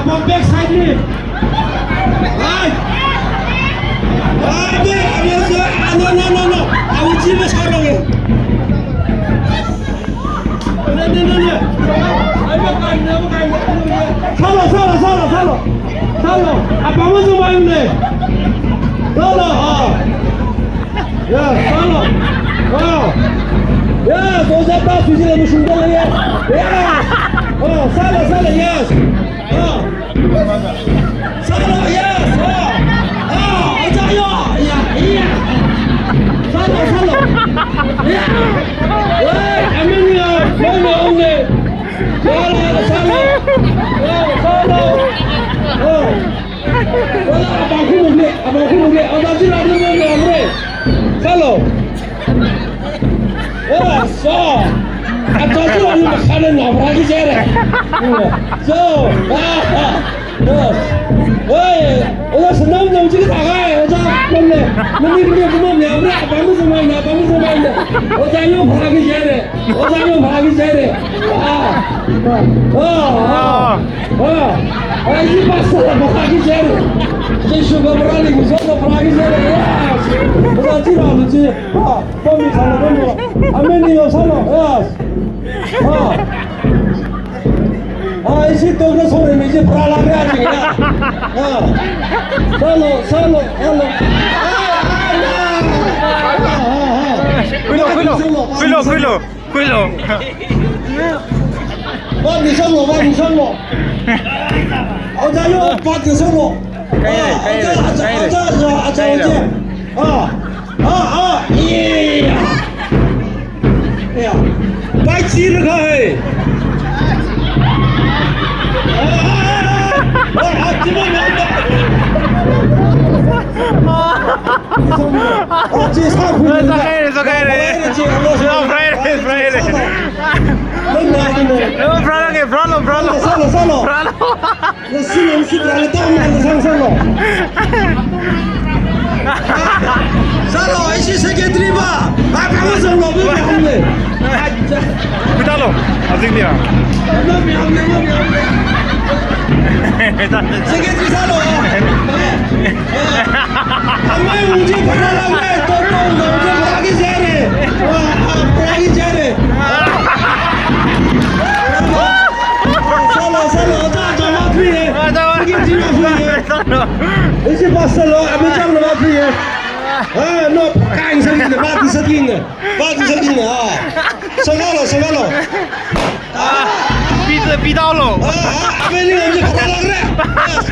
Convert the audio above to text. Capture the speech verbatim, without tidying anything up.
Back side ni. Right. Right there. Ah, no, no, no, no. I will give us how long. No, no, no, no. Sālu, sālu, sālu, sālu. Sālu. Apam mazumai ne. Sālu. Ah. Yes, sālu. Ah. Yes, ojā ta suji la mushung da ya. Yes. Oh, sālu, sālu, yes. Ah. Sālu, yes. Ah. Ah, ojā yo. Ya, ya. Sālu, sālu. Ya. Hey, amen ya. Amen ya. Sālu, sālu. Ah, sālu. Ah. Wala, apam khumuk ne, apam khumuk ne. Ojā chila ne, ne, ne, ne. Sālu. Oh, so. Ojā chila ne, makhana na, bra ki jere. So, ah, ah. Yes. Oi, ojā sanam jam chika thakai, ojā nam ne. Mani kini kumam ne, bra, apam mazumai ne, apam mazumai ne. Ojā yo, bra ki jere. Ojā yo, bra ki jere. Ah. Ah, ah. Ah. Ah, ishi pastor la bra ki jere. Jishu ka bra ni, Jishu ka bra ki jere. Yes. Ojā chila ne chi. Ah, pami sālu, pami. Amen ni yo sālu. Yes. Ah. Ah, ishi tokna sore mi chi bra la ya chi ya. Ah. Sālu, sālu, sālu. Ah, ah, ah. Ah, ah, ah. Khuilu, khuilu. Khuilu, khuilu. Khuilu. Vātni sanglo, vātni sanglo. Ojā yo, vātni sanglo. Kaire, kaire, kaire. Ojā, ojā, ojā, ojā. Ah, ah, ah, yeah. Yeah. Pai chi ra kha hai. Ah, ah, ah, ah, ah, chi ma ma. Ah, chi sa khu. It's okay, it's okay. It's okay. It's okay. No, no, no. No, brother, okay, brother, brother. Sālu, sālu. Brother. Na sing, sing, brother, tama, na sang, sanglo. Sālu, ishi secretary ba. Ba, ba, sanglo, ba, ba, ba. Khuitālu, azing dia. Secretary sālu. Amei unji pharālākre, toto unji pharāki jere. Pharāki jere. Sālu, sālu, ojā, ojā, maphi ye. Secretary maphi ye. Ishi pastor lo, amei chang lo maphi ye. Ah, no, kain sakin, maphi sakin. Vātni sakin, ah. Sangalo, sangalo. Ah, pi, pi tālu. Ah, ah, amei ni ngamji pharālākre. Yes.